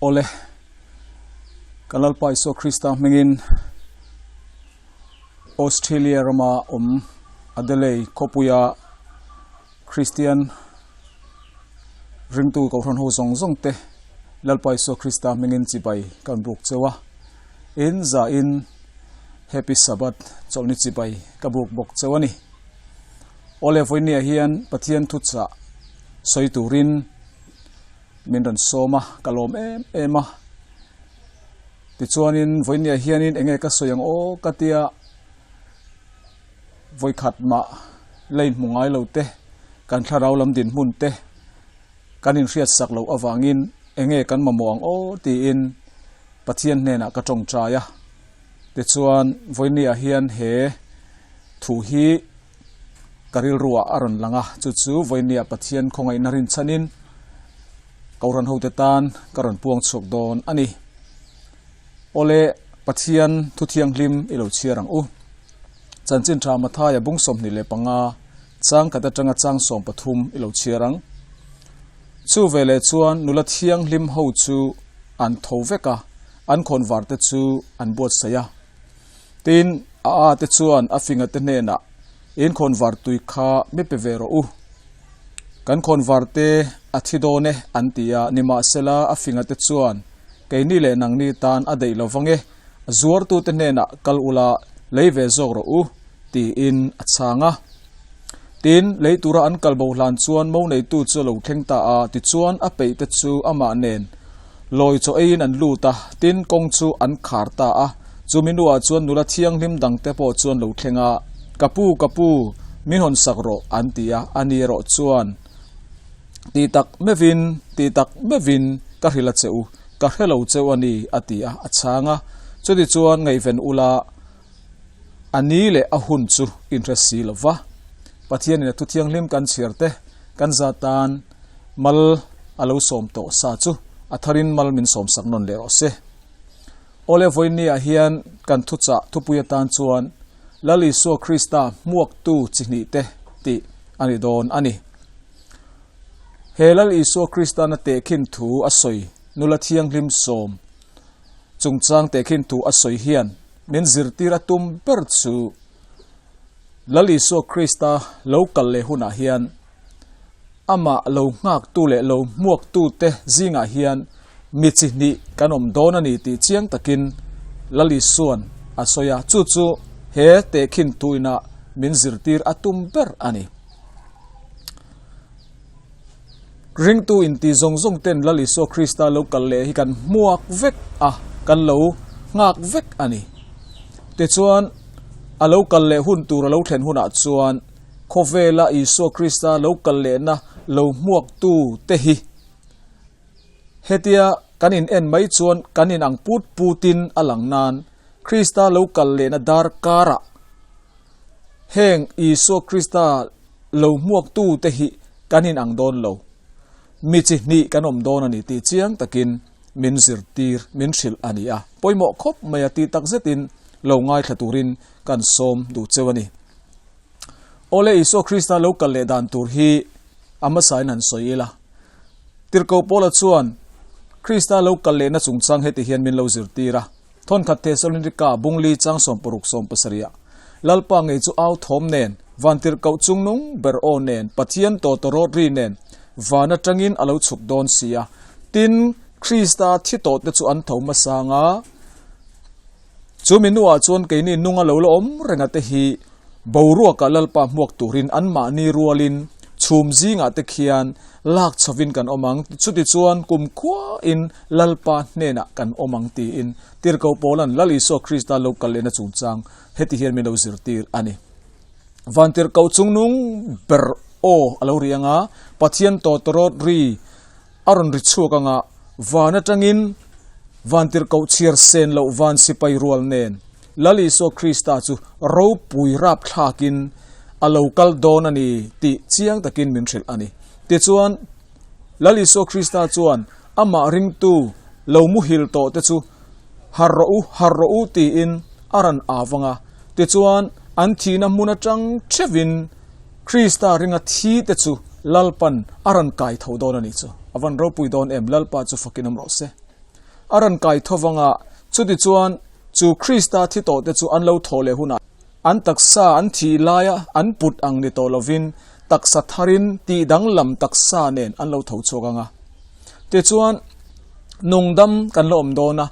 Awle, kan Lalpa Isua Krista hmingin Australia rama awm Adelaide khawpuia Kristian ringtu kohhran ho zawng zawng te Lalpa Isua Krista hmingin chibai kan buk cheu a. In zahin Happy Sabbath chawlhni chibai ka buk bawk cheu a ni. Awle, vawinia hian Pathian thuchah sawi turin min rawn sawm a, ka lawm em em a. Tichuanin vawinia hianin enge ka sawi ang aw ka tia vawikhat mah la inhmu ngai lo te, kan thlarau lam dinhmun te kan inhriat sak loh avangin enge kan mamawh ang aw tiin Pathian hnenah ka tawngtai a. Tichuan vawinia hian he thu hi ka rilruah a rawn lang a, chu chu vawinia Pathian khawngaihna rinchhanin Kohhran hote tan ka rawn puang chhuak dawn a ni. Awle, Pathian thu thianghlim i lo chhiar ang u. Chanchin tha Mathaia bung 25, chang khat atanga chang 13 i lo chhiar ang. Chu veleh chuan nula thianghlim ho chu an tho vek a, an khawnvar te chu an buatsaih a. Tin, a a te chuan a finga te hnenah, In khawnvar tui kha mi pe ve rawh u. Kan khawnvar te a thi dawn e, an ti a. Nimahsela, a finga te chuan, Keini leh nangni tan a deih lo vang e, a zuartute hnenah kal ula, lei ve zawk rawh u, tiin a chhang a. Tin, lei tura an kal bo hlan chuan mo neitu chu a lo thleng ta a, tichuan a peih te chu amah nen lawi chaw eiin an lut a, tin kawng chu an khar ta a. Chumi hnuah chuan nula thianghlim dangte pawh chu an lo thleng a, Ka pu, ka pu, min hawn sak rawh, an ti a, ani erawh chuan, Ti tak meuhin, ti tak meuhin ka hrilh a che u, ka hre lo cheu a ni, a ti a, a chhang a. Chutichuan ngaihven ula, A ni leh a hun chu inhre si lo va, Pathianin a thu thianghlim kan chhiar te, kan za tan mal a lo sawm tawh sa chu a tharin mal min sawmsak nawn leh rawh se. Awle vawinia hian kan thuchah thupui atan chuan Lal Isua Krista hmuaktu chi hnih te tih a ni dawn a ni. He Lal Isua Kristana tehkhin thu a sawi nula thianghlim sawm chungchang tehkhin thu a sawi hian min zirtir a tum ber chu Lal Isua Krista lo kal leh hunah hian amah lo nghaktu leh lo hmuaktute zingah hian mi chi hnih kan awm dawn a ni tih chiang takin Lal Isua'n a sawi a, chu chu he tehkhin tuina min zirtir a tum ber a ni. Ringtu inti zawng zawng ten Lal Isua Krista lo kal leh hi kan hmuak vek a, kan lo nghak vek a ni. Tichuan, a lo kal leh hun tur a lo thlen hunah chuan khawvela Isua Krista lo kal lehna lo hmuaktu te hi hetia kan in en mai chuan kan in ang put putin a lang nan Krista lo kal lehna darkarah Heng Isua Krista lo hmuaktu te hi kan in ang dawn lo. Mi chi hnih kan awm dawn a ni tih chiang takin min zirtir, min hrilh a ni a. Pawimawh khawp mai a tih tak zetin lo ngaithla turin kan sawm duh cheu a ni. Awle Isua Krista lo kal leh dan tur hi a hmasain han sawi ila. Tirhkoh Paula chuan Krista lo kal lehna chungchang heti hian min lo zirtir a. Thawnkhat Thesalonika bungli chang 60 70 ah Lalpa ngei chu au thawm nen, vantirhkoh chungnung ber aw nen, Pathian tawtawrawt ri nen, van atangin a lo chhuk dawn si a. Tin, Krista thi tawhte chu an tho hmasang a. Chu mi hnuah chuan keini nunga lo la awm renga te hi boruakah Lalpa hmuak turin anmahni rualin chhum zingah te khian lak chhovin kan awm ang, chutichuan kumkhuain Lalpa hnenah kan awm ang tiin Tirhkoh Paula'n Lal Isua Krista lo kal lehna chungchang heti hian min lo zirtir a ni. Vantirhkoh chungnung ber aw a lo ri ang a, Pathian tawtawrawt ri a rawn ri chhuak ang a, van atangin vantirhkoh chhiar sen loh van sipai rual nen Lal Isua Krista chu ropui rapthlakin a lo kal dawn a ni tih chiang takin min hrilh a ni. Tichuan, Lal Isua Krista chuan amah ringtu lo muhil tawh te chu Harh rawh u, harh rawh u tiin a rawn au ang a. Tichuan, an thihna hmun atang theuhin Krista ringa thi te chu Lalpan a rawn kai tho dawn a ni chu. A van ropui dawn em, Lalpa chu fakin awm rawh se. a rawn kai tho vang a, chutichuan chu Krista thi tawhte chu an lo thawh leh hunah an taksa an thih laia an put ang ni tawh lovin taksa tharin tih danglam taksa nen an lo tho chhuak ang a. Tichuan, nungdam kan la awm dawn a,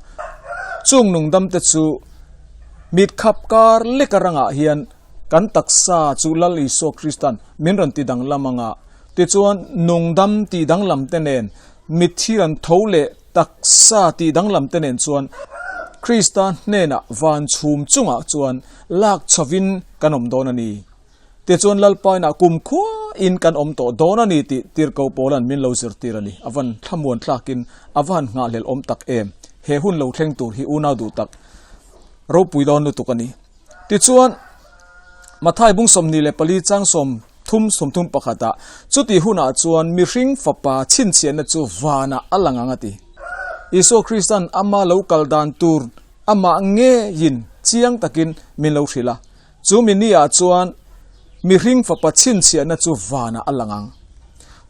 chung nungdamte chu mitkhap kar leka rangah hian kan taksa chu Lal Isua Kristan min rawn ti danglam ang a, tichuan nungdam tih danglamte nen mitthi rawn tho leh taksa tih danglamte nen chuan Krista hnenah van chhum chungah chuan lak chhovin kan awm dawn a ni. Tichuan Lalpa inah kum khuain kan awm tawh dawn a ni tih Tirhkoh Paula'n min lo zirtir a ni. A van thlamuan tlakin a va han nghahhlelh awm tak em! He hun lo thleng tur hi unau duh tak ropui dawn lutuk a ni. Tichuan, Mathai bung 24 chang 30 31 ah, Chutih hunah chuan mihring fapa chhinchhiahna chu vanah a lang ang a ti. Isua Krista'n ama lo kal dan tur amah ngeiin chiang takin min lo hrilh a. Chu mi ni ah chuan mihring fapa chhinchhiahna chu vanah a lang ang.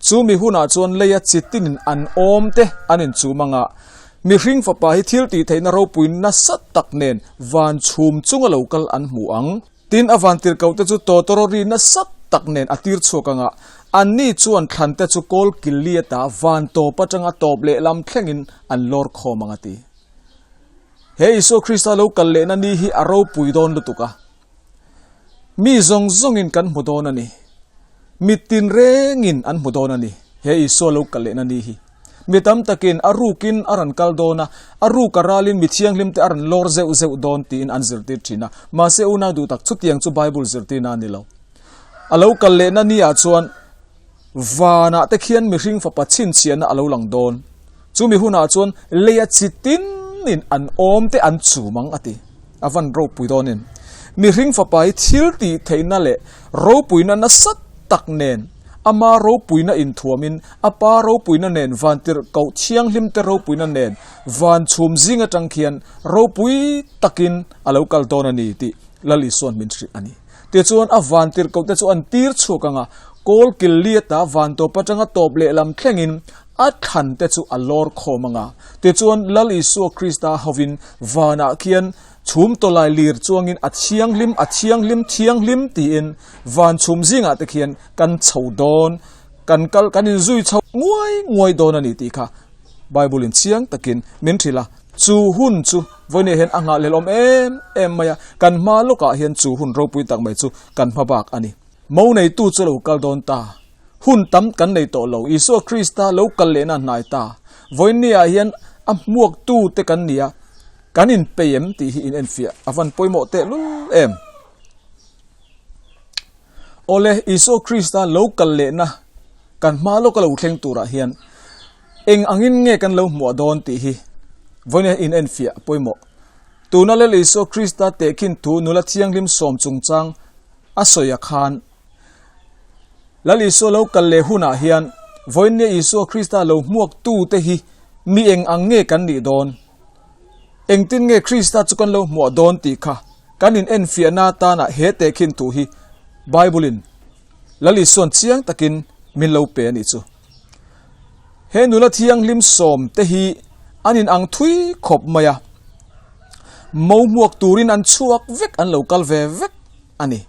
Chu mi hunah chuan leia chitinin an awm te an inchum ang a, mihring fapa hi thil tih theihna ropui nasa tak nen van chhum chunga lo kal an hmu ang. Tin, a van tirhkoh te chu tawtawrawri nasa tak nen a tir chhuak ang a, anni chuan thlan te chu kawl killi ata van tawp atanga tawp lehlam thlengin an lawr khawm ang a ti. He Isua Krista lo kal lehna ni hi a ropui dawn lutuk a. Mi zawng zawngin kan hmu dawn a ni. Mi tinrengin an hmu dawn a ni, he Isua lo kal lehna ni hi. Mi tam takin a rukin a rawn kal dawn a, a ruk a ralin mi thianghlimte a rawn lawr zeuh zeuh dawn tiin an zirtir thin a. Mahse unau duh tak chutiang chu Bible zirtirna a ni lo. A lo kal lehna ni ah chuan Vanah te khian mihring fapa chhinchhiahna a lo lang dawn. Chumi hunah chuan leia chi tinin an awm te an chum ang a ti. A van ropui dawnin mihring fapa hi thil tih theihna leh ropuina nasa tak nen ama ropuina inthuamin a pa ropuina nen vantirh koh thianghlim te ropuina nen van chhum zing atang khian ropui takin a lo kal dawn a ni tih Lal Isua'n min hrilh a ni. Tichuan, a vantirhkohte chu an tir chhuak ang a, kawl kil liata van tawp atanga tawp lehlam thlengin a thlante chu a lawr khawm ang a. Tichuan, Lal Isua Krista hovin vanah khian chhum tawlai lir chuangin a thianghlim, a thianghlim, thianghlim tiin van chhum zingah te khian kan chho dawn, kan kal, kan inzui chho nguai nguai dawn a ni tih kha Bible-in chiang takin min hrilh a. Chu hun chu vawinia hian a nghahhlelh awm em em mai a, kan hma lawkah hian chu hun ropui tak mai chu kan hma bak a ni. Mo neitu chu lo kal dawn ta. Hun tam kan nei tawh lo. Isua Krista lo kal lehna hnai ta. Vawinia hian a hmuaktu te kan ni a, kan inpei em tih hi in enfiah a van pawimawh tehlul em. Awle, Isua Krista lo kal lehna kan hma lawka lo thleng turah hian Eng angin nge kan lo hmuah dawn tih hi vawiin in enfiah a pawimawh. Tuna Lal Isua Krista tehkhin thu nula thianghlim sawm chungchang a sawi a khan Lal Isua lo kal leh hunah hian vawiin Isua Krista lo hmuak tu te hi mi eng ang nge kan nih dawn? Engtin nge Krista chu kan lo hmuah dawn tih kha kan in enfiahna atana he tehkhin thu hi Bible in Lal Isuan chiang takin min lo pe a nih chu. He nula thianghlim sawm te hi an in ang thui khawp mai a, mo hmuak turin an chhuak vek an lo kal ve vek a ni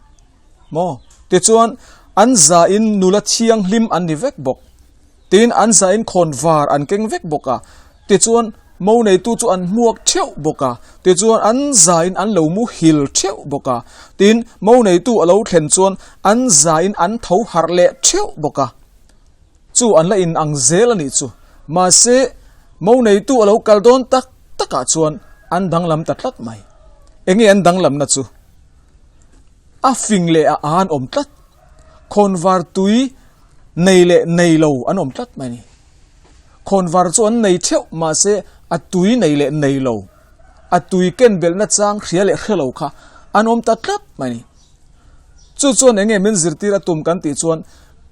maw? Tichuan an za in nula thianghlim an ni vek bawk. Tin an za in khawn var an keng vek bawk a, tichuan mo neitu chu an hmuak theuh bawk a, tichuan an za in an lo muhil theuh bawk a, tin mo neitu a lo thlen chuan an za in an tho harh leh theuh bawk a. Chu an la in ang zel a nih chu. Mahse, mo neitu a lo kal dawn tak takah chuan an danglam ta tlat mai. Enge an danglamna chu? A fing leh a an awm tlat. Khawnvar tui nei leh nei lo an awm tlat mai a ni. Khawnvar chu an nei theuh mahse a tui nei leh nei lo, a tui ken belhna chang hria leh hre lo kha an awm ta tlat mai a ni. Chu chuan enge min zirtir a tum kan tih chuan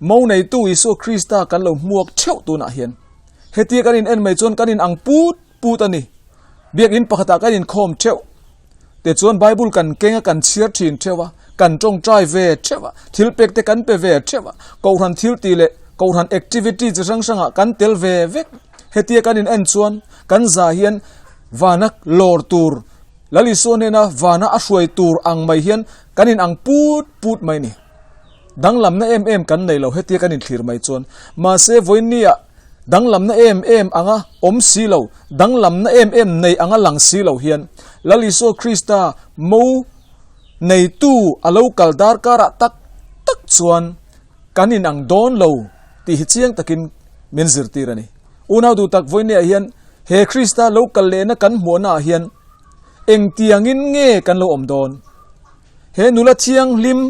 mo neitu Isua Krista kan lo hmuak theuh tunah hian hetia kan in en mai chuan kan in ang put put a ni. Biakinn pakhatah kan inkhawm theuh te chuan Bible kan keng a kan chhiar thin theuh a, kan tawngtai ve theuh a, thil pek te kan pe ve theuh a, kohhran thil tih leh kohhran activity chi hrang hrangah kan tel ve vek. Hetia kan in en chuan kan za hian vana lawr tur Lal Isua hnena vana a hruai tur ang mai hian kan in ang put put mai ni. Danglamna em em kan nei lo hetia kan inthlir mai chuan. Mahse vawiinnia danglamna em em anga awm si lo, danglamna em em nei anga lang si lo hian Lal Isua Krista mo neitu a lo kal darkarah tak tak chuan kan inang dawn lo tih hi chiang takin min zirtir a ni. Unau duh tak vawiinniah hian he Krista lo kal lehna kan hmuahnaah hian engtiangin nge kan lo awm dawn? He nula thianghlim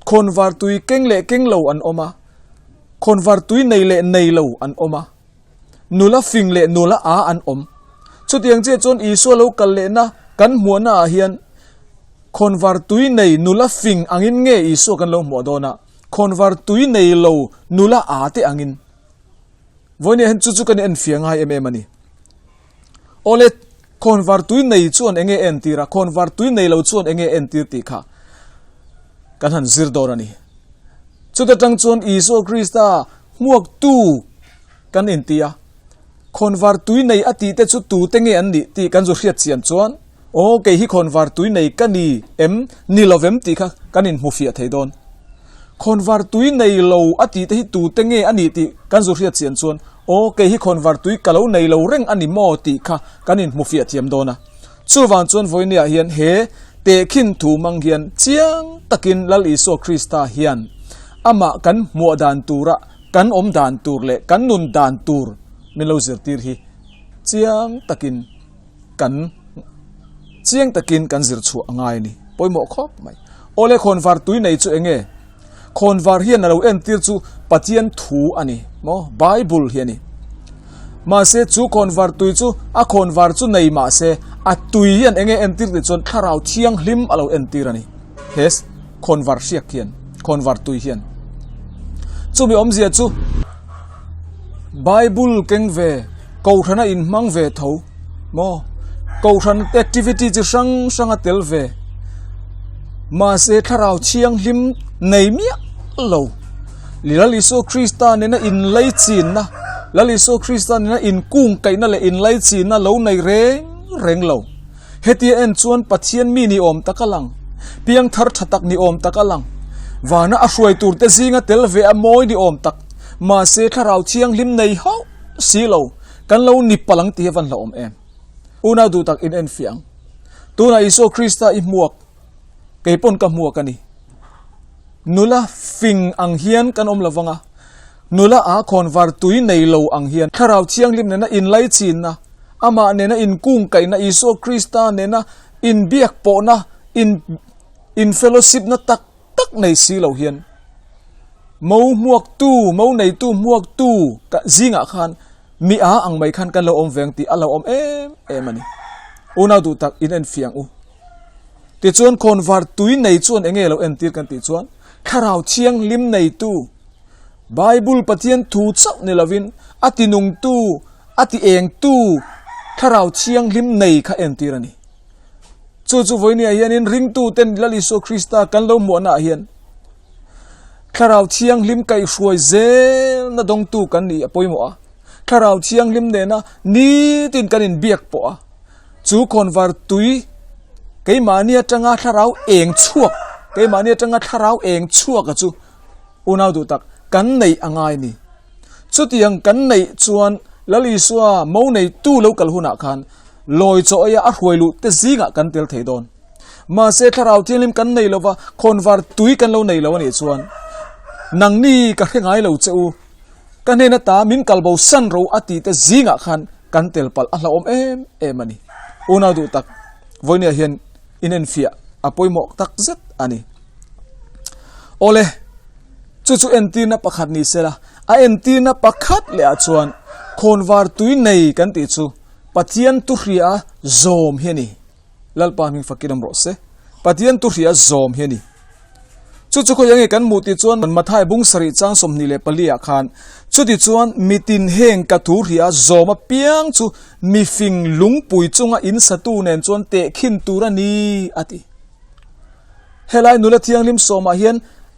khawnvar tui keng leh keng lo an awm a, khawnvar tui nei leh nei lo an awm a, nula fing leh nula a an awm. Chutiang chiah chuan Isua lo kal lehna kan hmuahna ah hian khawnvar tui nei nula fing angin nge Isua kan lo hmuah dawn a, khawnvar tui nei lo nula a te angin. Vawinia hian chu chu kan enfiah ngai em em a ni. Awle, khawnvar tui nei chuan enge entir a, khawnvar tui nei lo chuan enge entir tih kha kan han zir dawn a ni. Chuta tang chuan Isua Krista hmuaktu kan inti a, khawnvar tui nei a tih te chu tute nge an nih tih kan zu hriat chian chuan, aw kei hi khawnvar tui nei ka ni em, ni lovem tih kha kan inhmufiah thei dawn. Khawnvar tui nei lo a tih te hi tute nge a nih tih kan zu hriat chian chuan, Aw, kei hi khawnvar tui ka lo nei lo reng a ni maw tih kha kan inhmufiah thiam dawn a. Chuvang chuan vawinia hian he tehkhin thu mang hian chiang takin Lal Isua Krista hian amah kan hmuah dan tura kan awm dan tur leh kan nun dan tur min lo zirtir hi chiang takin kan chiang takin kan zir chhuah a ngai a ni. Pawimawh khawp mai. Awle khawnvar tui nei chu enge? Khawnvar hian a lo entir chu Pathian thu a ni maw? Bible hi a ni. Mahse chu khawnvar tui chu a khawnvar chu nei mahse a tui hian enge entir tih chuan thlarau thianghlim a lo entir a ni. He khawnvar hriak hian, khawnvar tui hian. Chumi awmzia chu Bible keng ve, Kohhrana inhmang ve tho maw? Kohhran activity chi hrang hrang a tel ve. Mahse thlarau thianghlim nei miah lo. Lal Isua Krista nena inlei chinna, Lal Isua Krista nena inkung kaihna leh inlei chinna lo nei reng reng lo. Hetia en chuan Pathian mi ni awm tak a lang, piangthar tha tak ni awm tak a lang, vana a hruai turte zinga tel ve a mawi ni awm tak, mahse thlarau thianghlim nei hauh si lo, kan lo ni palh ang tih hi a van hlauhawm em? Unau duh tak in enfiah ang. Tunah Isua Krista i hmuak, kei pawn ka hmuak a ni. Nula fing ang hian kan awm lovang a, nula a khawnvar tui nei lo ang hian thlarau thianghlim nena inlaichinna, Amah nena inkungkaihna, Isua Krista nena inbiak pawhna, in in fellowship-na tak tak nei si lo hian mo hmuaktu, mo neitu hmuaktu ka zingah khan mi a ang mai khan kan lo awm veng tih a lo awm em em a ni. Unau duh tak in enfiah ang u. Tichuan khawnvar tui nei chuan enge lo entir kan tih chuan Thlarau Thianghlim neitu Bible Pathian thu chauh ni lovin a tinungtu A ti eng tu Thlarau Thianghlim nei kha entir a ni. Chu chu vawinia hianin ringtu ten Lal Isua Krista kan lo hmuahna ah hian Thlarau Thianghlim kaihhruai zelna dawngtu kan nih a pawimawh a. Thlarau Thianghlim nena nitin kan inbiak pawh a, chu khawnvar tui keimahni atanga Thlarau eng chhuak, keimahni atanga Thlarau eng chhuak a chu unau duh tak kan neih a ngai ni. Chutiang kan neih chuan Lal Isua mo neitu lo kal hunah khan lawi chaw eia a hruai luh te zingah kan tel thei dawn. Mahse Thlarau Thianghlim kan nei lova khawnvar tui kan lo nei lo a nih chuan nangni ka hre ngai lo che u, ka hnena ta min kal bo san ro a tih te zingah khan kan tel palh a hlauhawm em em a ni. Unau duh tak, vawinia hian inenfiah a pawimawh tak zet a ni. Awle, chu chu entirna pakhat ni sela, a entirna pakhat leh ah chuan khawnvar tui nei kan tih chu Pathian tuhria zawm hi a ni. Lalpa hming fakin awm rawh se. Pathian tuhria zawm hi a ni. Chu chu khawi ange kan hmuh tih chuan Mathai bung sarih chang 24 ah khan chuti chuan mitin heng ka thu hria zawm apiang chu mifing lungpui chunga in satu nen chuan tehkhin tur a ni a ti. Helai nula thianghlim sawmah hian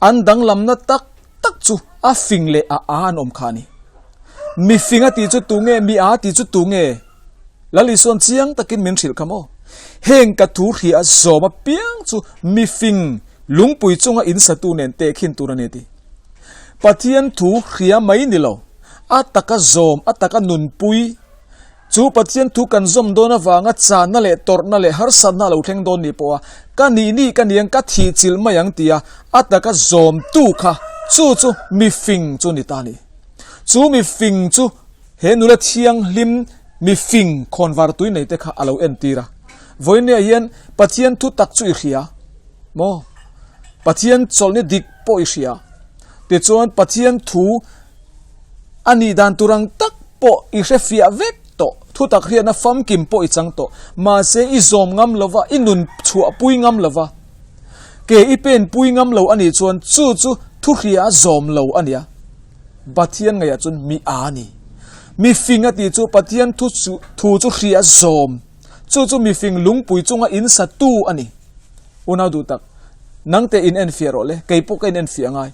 an danglamna tak tak chu a fing leh a a an awm kha a ni. Mi fing a tih chu tu nge, mi a tih chu tu nge? Lal Isuan chiang takin min hrilh kha maw? Heng ka thu hria zawm apiang chu mi fing lungpui chunga in satu nen tehkhin tur a ni a ti. Pathian thu hria mai ni lo, a taka zawm, a taka nunpui, chu Pathian thu kan zawm dawn avanga channa leh tawrhna leh harsatna a lo thleng dawn nih pawha ka nih nih ka niang ka thih chilh mai ang tia a taka zawmtu kha chu chu mi fing chu ni ta a ni. Chu mi fing chu he nula thianghlim mi fing khawnvar tui nei te kha a lo entir a. Vawinia hian Pathian thu tak chu i hria maw? Pathian chawlhni dik pawh i hria. Tichuan Pathian thu a nih dan tur ang tak pawh i hre fiah vek tawh. Thu tak hriatna famkim pawh i chang tawh. Mahse i zawm ngam lova, i nun chhuahpui ngam lova, ke i penpui ngam lo a nih chuan chu chu thu hria a zawm lo a nia. Pathian ngaihah chuan mi a a ni. Mi fing a tih chu Pathian thu chu thu chu hria zawm. Chu chu mi fing lungpui chunga in satu a ni. Unau duh tak, nang te in enfiah rawh le, kei pawh ka in enfiah ngai.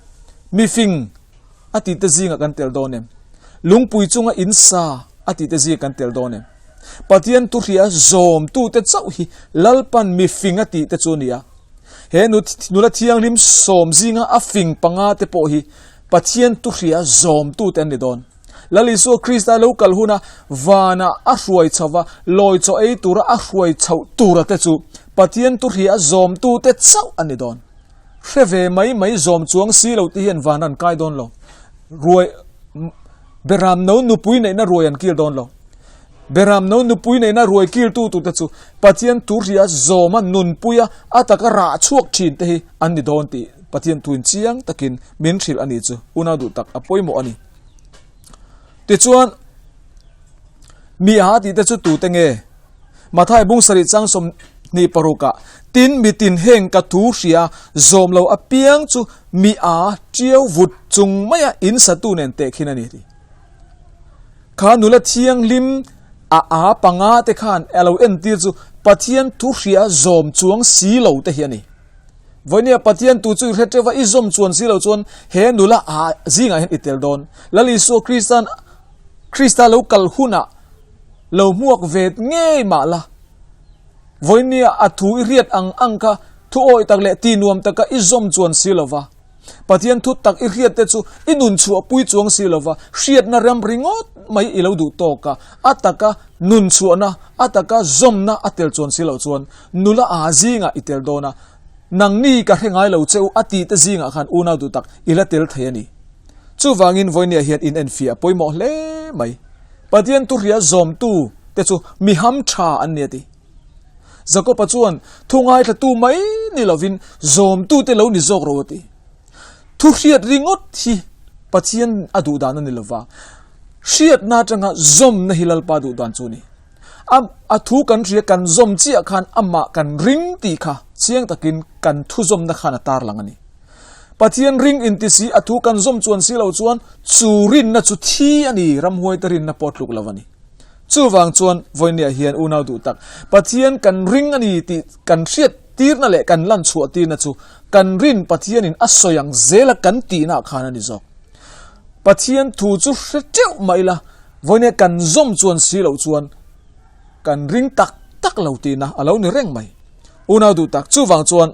Mi fing a tih te zingah kan tel dawn em? Lungpui chunga in sa a tih te zingah kan tel dawn em? Pathian thu hria zawm tu te chauh hi Lalpan mi fing a tih te chu a ni a. He nula thianghlim sawm zinga a fing panga te pawh hi Pathian tu hria zawmtu te an ni dawn. Lal Isua Krista lo kal huna vana a hruai chho va, lawi chaw ei tura a hruai chhoh tura te chu Pathian tu hria zawmtu te chauh an ni dawn. Hre ve mai mai zawm chuang si lo te hian van an kai dawn lo. Ruai Beram no nupui neihna ruai an kil dawn lo. Beram no nupui neihna ruai kiltu turte chu Pathian tu hria zawma nunpuia a taka rah chhuak thin te hi an ni dawn tih Pathian tuin chiang takin min hrilh a ni chu unau duh tak a pawimawh a ni. Tichuan, mi a tih te chu tute nge? Mathai bung sarih chang 26 ah, Tin, mi tin heng ka thu hria zawm lo apiang chu mi a tiau vut chung maia in satu nen tehkhin a ni ti. Kha nula thianghlim a a panga te khan a lo entir chu Pathian thu hria zawm chuang si lo te hi a ni. Vawinia Pathian tu chu i hre teuh va, i zawm chuan si lo chuan he nula a zingah hian i tel dawn. Lal Isua Kristan Krista lo kal hunah lo hmuak ve ngei mah la. Vawinia a thu i hriat ang ang kha thu awih tak leh ti nuam taka i zawm chuan si lo va. Pathian thu tak i hriat te chu i nun chhuah pui chuang si lova, hriatna ram ringawt mai i lo duh tawk a, a taka nun chhuahna, a taka zawmna a tel chuan si loh chuan nula aa zingah i tel dawn a, nangni ka hre ngai lo che u a tih te zingah khan unau duh tak i la tel thei a ni. Chuvangin vawinia hian in enfiah a pawimawh hle mai. Pathian thuhria zawmtu te chu mi ham tha an ni a ti. Jakoba chuan thu ngaithlatu mai ni lovin zawmtute lo ni zawk ro a ti. Thu hriat ringawt hi Pathian a duh dan a ni lova, hriatna atanga zawmna hi Lalpa duh dan chu a ni. A, a thu kan hria kan zawm chiah khan amah kan ring tih kha chiang takin kan thu zawmna khan a tarlang a ni. Pathian ring inti si a thu kan zawm chuan si lo chuan chu rinna chu thi a ni, ramhuaite rinna pawh tluk lo a ni. Chuvang chuan vawinia hian unau duh tak Pathian kan ring a ni tih kan hriat tirna leh kan lan chhuah tirna chu kan rin Pathianin a sawi ang zela kan tihna khan a ni zawk. Pathian thu chu hre teuh mah ila vawinia kan zawm chuan si loh chuan kan ring tak tak lo tihna a lo ni reng mai. Unau duh tak chuvang chuan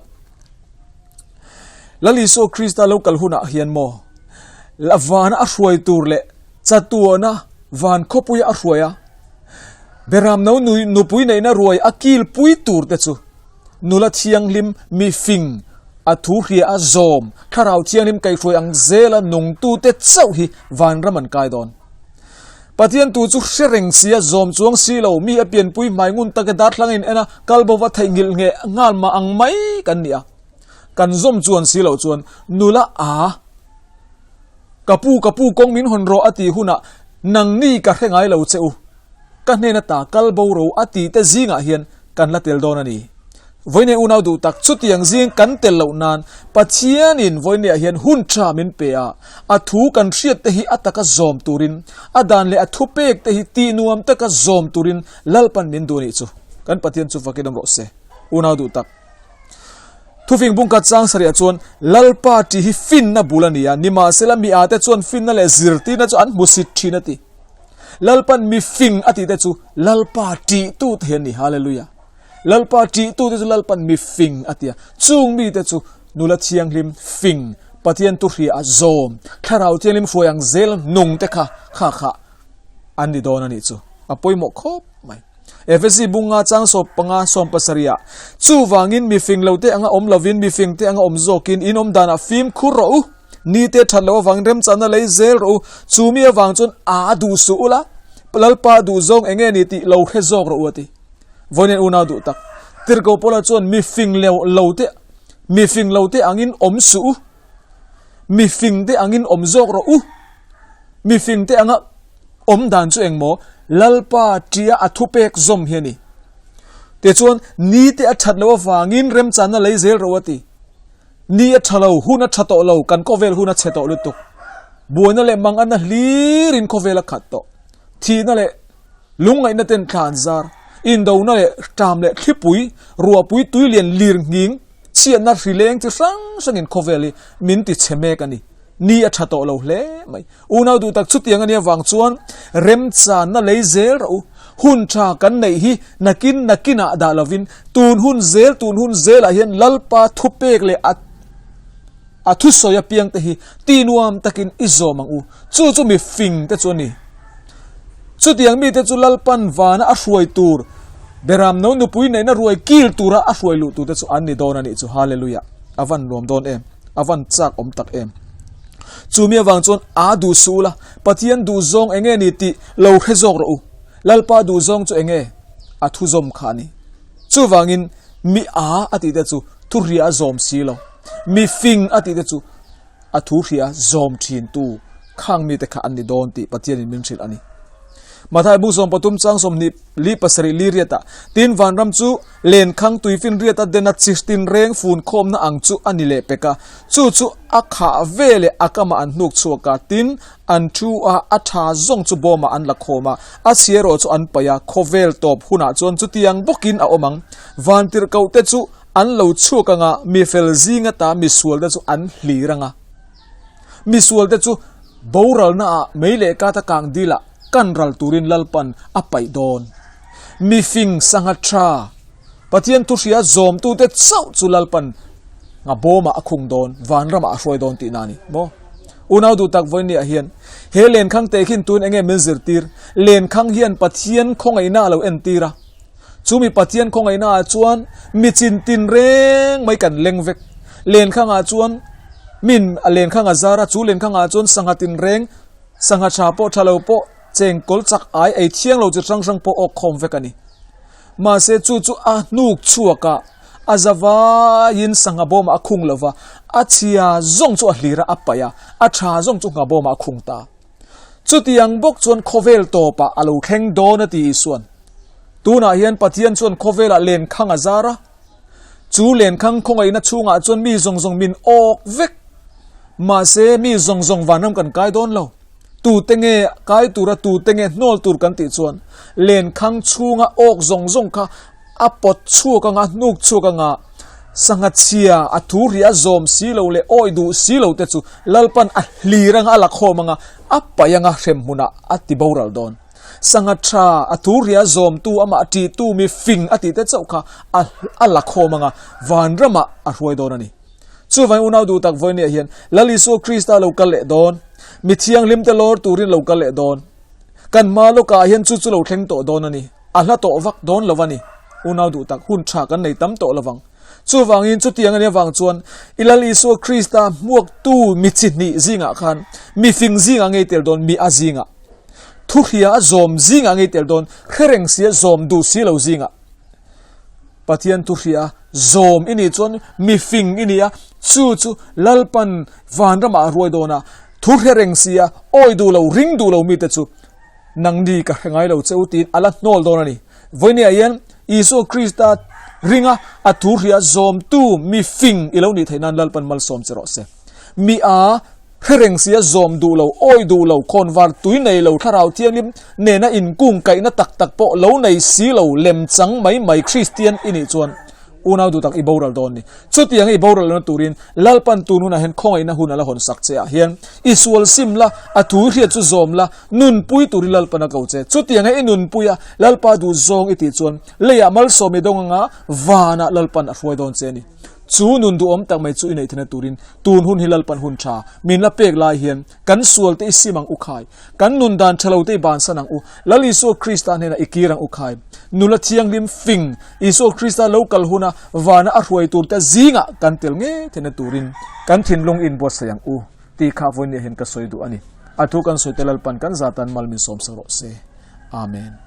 Lal Isua Krista lo kal hunah hian maw la vana a hruai tur leh chatuana van khawpuia a hruai a, Beram no nupui neihna ruai a kilpui tur te chu nula thianghlim mi fing a thu hria a zawm thlarau thianghlim kaihhruai ang zela nungtute chauh hi vanram an kai dawn. Pathian tu chu hre reng si a, zawm chuang si lo, mi a pianpui hmai ngun taka darthlang a in en a, kal bo va theihnghilh ngheh nghal mah ang mai kan ni a. Kan zawm chuan si loh chuan nula a ka pu ka pu kawng min hawn rawh a tih hunah nangni ka hre ngai lo che u, ka hnen ata kal bo ro a tih te zingah hian kan la tel dawn a ni. Vawinia unau duh tak chutiang zing kan tel loh nan Pathianin vawinia hian hun tha min pe a, a thu kan hriat te hi a taka zawm turin, a dan leh a thupek te hi tih nuam taka zawm turin Lalpan min duh a nih chu. Kan Pathian chu fakin awm rawh se. Unau duh tak. Thufing bungkhat chang sarihah chuan Lalpa tih hi finna bul a ni a, nimahsela mi ate chuan finna leh zirtirna chu an hmusit thin a ti. Lalpan mi fing a tih te chu Lalpa ṭihtu te hi an ni. Hallelujah! Lalpa ṭihtu te chu Lalpan mi fing a ti a. Chung mite chu nula thianghlim, fing, Pathian tuhria a zawm, Thlarau Thianghlim hruai ang zel nung te kha kha kha an ni dawn a nih chu. A pawimawh khawp mai. Efesi bunga chang sawp panga sawm pasarihah, Chuvangin mi fing lo te anga awm lovin mi fing te anga awm zawkin in awm danah fimkhur rawh u. Ni te that loh avangin remchanna lei zel rawh u. Chu mi avang chuan a duh suh ula, Lalpa duh zawng eng nge ni tih lo hre zawk rawh u a ti. Vawiin unau duh tak, Tirhkoh Paula chuan mi fing lo te, mi fing lo te angin awm suh u, mi fing te angin awm zawk rawh u. Mi fing te anga awm dan chu eng maw? Lalpa tia a thupek zawm hi a ni. Tichuan, ni te a that loh avangin remchanna lei zel rawh u a ti. Ni a tha lo, hun a tha tawh lo, kan khawvel hun a chhe tawh lutuk. Buaina leh manganna hlirin khawvel a khat tawh. Thihna leh lungngaihna ten thla an zar. Indona leh ṭam leh thlipui, ruahpui tui lian lir nghing, chhiatna hri leng chi hrang hrangin khawvel hi min ti chhe mek a ni. Ni a tha tawh lo hle mai. Unau duh tak chutiang a nih avang chuan remchanna lei zel rawh u. Hun tha kan neih hi nakin nakinah dah lovin tun hun zel tun hun zelah hian Lalpa thupek leh a a thusawi apiang te hi ti nuam takin i zawm ang u. Chu chu mi fing te chu a ni. Chutiang mite chu Lalpan vana a hruai tur Beram no nupui neihna ruai kil tura a hruai luh tur te chu an ni dawn a nih chu. Hallelujah! A van nuam dawn em! A van chak awm tak em! Chu mi avang chuan a duh suh ula, Pathian duh zawng eng nge ni tih lo hre zawk rawh u. Lalpa duh zawng chu eng nge? A thu zawm kha a ni. Chuvangin mi a a tih te chu thu hria a zawm si lo. Mi fing a tih te chu a thu hria zawm thintu khang mite kha an ni dawn tih Pathianin min hrilh a ni. Mathai bu 13 chang 20 li pasarih li riatah tin vanram chu lenkhang tuifinriat a den a chihtin reng fun khawmna ang chu a ni leh pek a, chu chu a khah ve leh a kamah an hnuk chhuak a, tin an thu a, a tha zawng chu bawmah an la khawm a, a chhia erawh chu an paih a, khawvel tawp hunah chuan chutiang bawkin a awm ang. Vantirhkoh te chu an lo chhuak ang a, mi fel zing ata misual te chu an hlir ang a. Misual te chu boralna ah mei leh kata kang dil ah kan ral turin Lalpan a paih dawn. Mi fing sangha tha, Pathian thuhria zawmtute chauh chu Lalpan nga bawmah a khung dawn, vanramah a hruai dawn tihna a ni maw? Unau duh tak vawinia hian he lenkhang te khin tun enge min zirtir? Lenkhang hian Pathian khawngaihna a lo entir a, chumi Pathian khawngaihna ah chuan mi chin tin reng mai kan leng vek. Lenkhang ah chuan min a lenkhang a zar a, chu lenkhang ah chuan sangha tin reng, Sangha tha pawh tha lo pawh cheng kawl chak ai ei thiang lo chi hrang hrang pawh awk khawm vek a ni. Mahse chu chu a hnuk chhuak a, a za vaiin sangha bawmah a khung lo va, a chhia zawng chu a hlir a, a paih a, a tha zawng chu ngha bawmah a khung ta. Chutiang bawk chuan khawvel tawpah a lo thleng dawn a ti Isuan. Tunah hian Pathian chuan khawvelah lenkhang a zar a, Chu lenkhang khawngaihna chhungah chuan mi zawng zawng min awk vek. Mahse, mi zawng zawng vanram kan kai dawn lo. Tute nge kai tura tute nge hnawl tur kan tih chuan lenkhang chhunga awk zawng zawng kha a pawt chhuak anga, a hnuk chhuak anga, sangha chhia a thu ri a zawm si lo leh awi duh si lo te chu Lalpan a hlir anga a la khawm anga, a paih anga hrem hmunah a ti boral dawn. Sangha tha, a thu ria zawmtu, amah ṭihtu, mi fing a tih te chauh kha a a la khawm anga vanramah a hruai dawn a ni. Chuvangin unau duh tak vawinia hian Lal Isua Krista lo kal leh dawn, mi thianghlim te lawr turin lo kal leh dawn. Kan hma lawkah hian chu chu lo thleng tawh dawn a ni. A hla tawh vak dawn lo a ni. Unau duh tak, hun tha kan nei tam tawh lovang. Chuvangin chutiang a nih avang chuan i Lal Isua Krista hmuaktu mi chi hnih zingah khan mi fing zingah ngei tel dawn, mi a zingah. Thuhria a zawm zingah ngei tel dawn, hre reng sia zawm duh si lo zingah. Pathian thuhria zawm i nih chuan mi fing i ni a, chu chu Lalpan vanramah a ruai dawn a, thu hre reng sia awi duh lo, ring duh lo mite chu Nangni ka hre ngai lo che u tiin a la hnawl dawn a ni. Vawinia hian Isua Krista ringa a thu hria zawmtu mi fing i lo nih theih nan Lalpan malsawm che rawh se. Mi a hre reng sia zawm duh lo, awi duh lo, khawnvar tui nei lo, thlarau thianghlim nena inkung kaihna tak tak pawh lo nei si lo, lemchang mai mai Kristian i nih chuan. Unau duh tak i boral dawn ni. Chutianga i boral lohna turin Lalpan tun hunah hian khawngaihna hun a la hawn sak che ah hian i sual sim la, a thu i hriat chu zawm la, nunpui turin Lalpan a ko che. Chutianga i nunpui a, Lalpa duh zawng i tih chuan leiah malsawm i dawng anga vanah Lalpan a hruai dawn che a ni. Chu nun duhawm tak mai chu i neih theihna turin tun hun hi Lalpan hun tha min la pek lai hian kan sual te i sim ang u khai. Kan nun dan tha lo te i bansan ang u. Lal Isua Krista hnenah i kir ang u khai. Nula thianghlim fing Isua Krista lo kal huna vana a hruai tur te zingah kan tel ngei theihna turin kan thinlung inbuatsaih ang u tih kha vawiin hian ka sawi duh a ni. A thu kan sawi te Lalpan kan zatan mal min sawmsak rawh se. Amen.